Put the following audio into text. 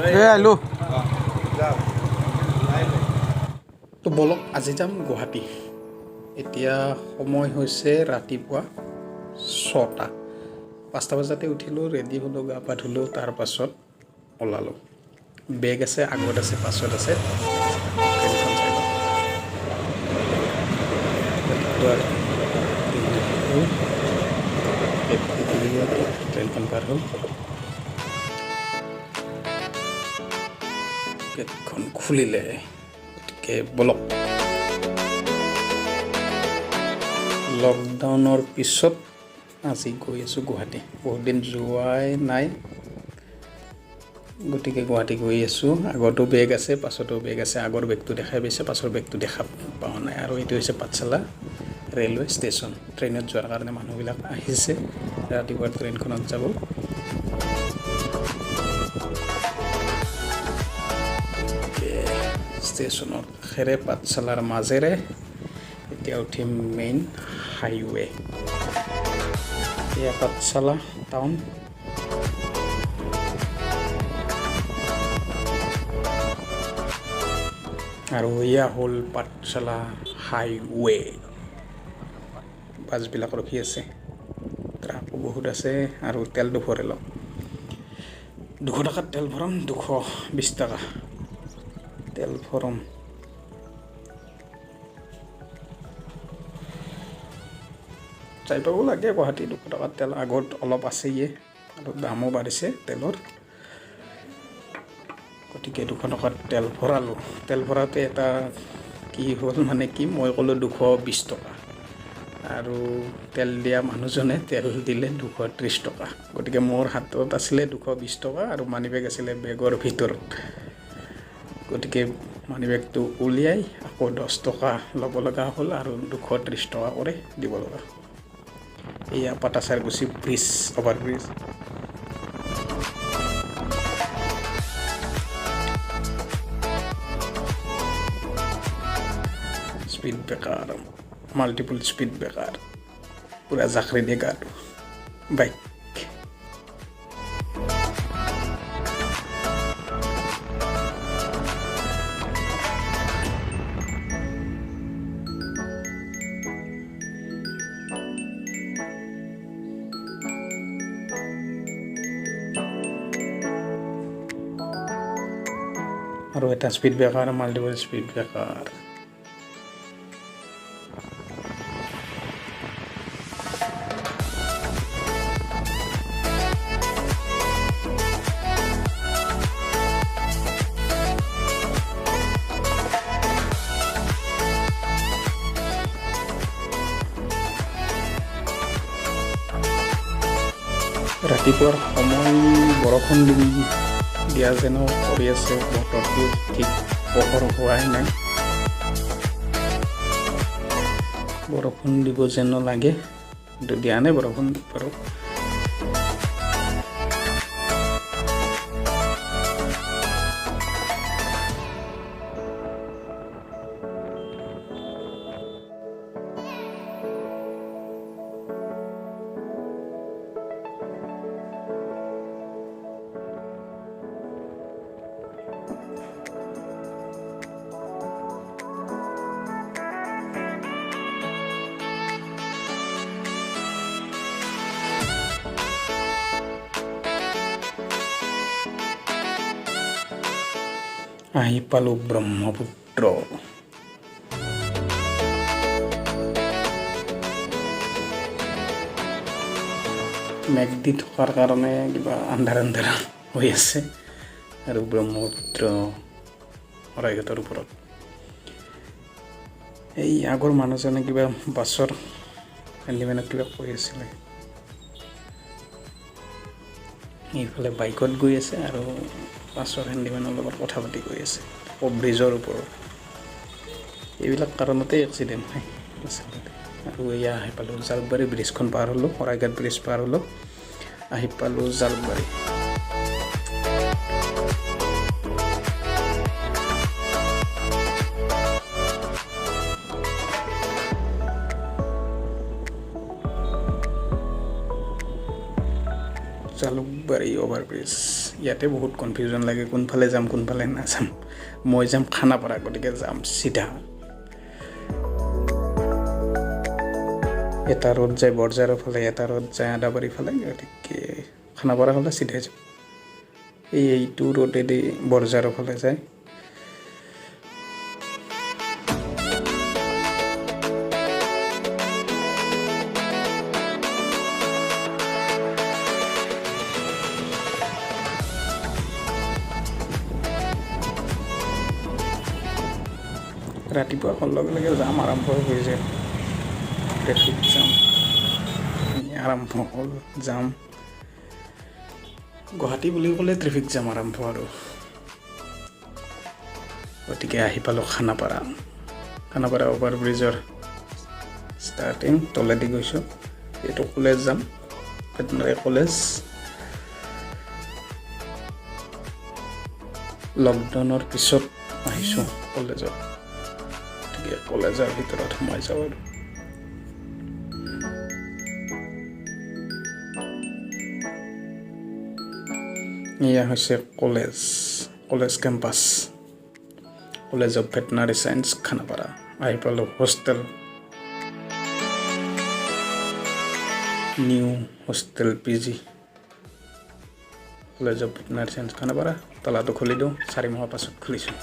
এই আহিলোঁ। তো ব'লক, আজি যাম গুৱাহাটী। এতিয়া সময় হৈছে ৰাতিপুৱা 6টা। 5টা বজাতে উঠিলোঁ, ৰেডি হ'লোঁ, গা পা ধুলোঁ, তাৰপাছত ওলালোঁ। বেগ আছে, আগত আছে, পাছত আছে। ট্ৰেইনখন চাই লওক। ৰাতিপুৱা ট্ৰেইনখন পাৰ হ'ল, গেটখন খুলিলে। গতিকে ব'লক। লকডাউনৰ পিছত আজি গৈ আছোঁ গুৱাহাটী। বহুত দিন যোৱাই নাই, গতিকে গুৱাহাটী গৈ আছোঁ। আগতো বেগ আছে, পাছতো বেগ আছে। আগৰ বেগটো দেখাই পাইছে, পাছৰ বেগটো দেখা পোৱা নাই। আৰু এইটো হৈছে পাঠশালা ৰেলৱে ষ্টেচন। ট্ৰেইনত যোৱাৰ কাৰণে মানুহবিলাক আহিছে, ৰাতিপুৱা ট্ৰেইনখনত যাব। ষ্টেচনৰ কাষেৰে, পাঠশালাৰ মাজেৰে এতিয়া উঠিম মেইন হাইৱে। এয়া পাঠশালা টাউন। আৰু এয়া হ'ল পাঠশালা হাইৱে। বাছবিলাক ৰখি আছে, ট্ৰাকো বহুত আছে। আৰু তেলটো ভৰাই লওঁ। 200 টকাত তেল ভৰাম, 220 টকা তেল ভৰাম। যাই পাব লাগে গুৱাহাটী 200 টকাত তেল। আগত অলপ আছেয়ে আৰু দামো বাঢ়িছে তেলৰ। গতিকে 200 টকাত তেল ভৰালোঁ। তেল ভৰাওঁতে এটা কি হ'ল, মানে কি, মই ক'লোঁ 220 টকা আৰু তেল দিয়া মানুহজনে তেল দিলে 230 টকা। গতিকে মোৰ হাতত আছিলে 220 টকা আৰু মানি বেগ আছিলে বেগৰ ভিতৰত। গতিকে মানি বেগটো উলিয়াই আকৌ 10 টকা ল'ব লগা হ'ল আৰু 230 টকা কৰি দিব লগা হ'ল। এয়া পাটাচাৰকুচি bridge, over bridge. Speed breaker, multiple speed breaker, পূৰা জাকৰি দিয়ে গাটো বাইক। আৰু এটা speed breaker, multiple speed breaker. ৰাতিপুৱাৰ সময়, বৰষুণ দিয়া যেনো কৰি আছে। বতৰটো ঠিক পোহৰ হোৱাই নাই, বৰষুণ দিব যেনো লাগে, কিন্তু দিয়া নাই বৰষুণ বাৰু। আহি পালোঁ ব্ৰহ্মপুত্ৰ। মেঘ দি থকাৰ কাৰণে কিবা আন্ধাৰ আন্ধাৰ হৈ আছে। আৰু ব্ৰহ্মপুত্ৰ শৰাইঘাটৰ ওপৰত। এই আগৰ মানুহজনে কিবা বাছৰ হেণ্ডিমেনক কিবা কৈ আছিলে। এইফালে বাইকত গৈ আছে আৰু বাছৰ হেণ্ডিমেনৰ লগত কথা পাতি গৈ আছে আকৌ ব্ৰিজৰ ওপৰত। এইবিলাক কাৰণতেই এক্সিডেণ্ট হয় আচলতে। আৰু এয়া আহি পালোঁ জালুকবাৰী। ব্ৰিজখন পাৰ হ'লোঁ, শৰাইঘাট ব্ৰিজ পাৰ হ'লোঁ, আহি পালোঁ জালুকবাৰী। জালুকবাৰী অভাৰব্ৰিজ। ইয়াতে বহুত কনফিউজন লাগে, কোনফালে যাম কোনফালে নাযাম। মই যাম খানাপাৰা, গতিকে যাম চিধা। এটা ৰোড যায় বৰঝাৰৰ ফালে, এটা ৰোড যায় আদাবাৰীৰ ফালে, গতিকে খানাপাৰা হ'লে চিধাই যাম। এইটো ৰোডেদি বৰঝাৰৰ ফালে যায়। ৰাতিপুৱা হোৱাৰ লগে লগে জাম আৰম্ভ হৈ যায়, ট্ৰেফিক জাম আৰম্ভ হ'ল। জাম গুৱাহাটী বুলি ক'লে ট্ৰেফিক জাম আৰম্ভ আৰু। গতিকে আহি পালোঁ খানাপাৰা। খানাপাৰা অভাৰ ব্ৰিজৰ ষ্টাৰ্টিং তলেদি গৈছোঁ। এইটো কলেজ যাম, ভেটেনাৰী কলেজ। লকডাউনৰ পিছত আহিছোঁ কলেজত, গতিকে কলেজৰ ভিতৰত সোমাই যাওঁ আৰু। এয়া হৈছে college, college campus, College of Veterinary Science, Khanapara. আহি পালোঁ hostel, new hostel PG, College of Veterinary Science, Khanapara. তালাটো খুলি দিওঁ, 4 মাহৰ পাছত খুলিছোঁ।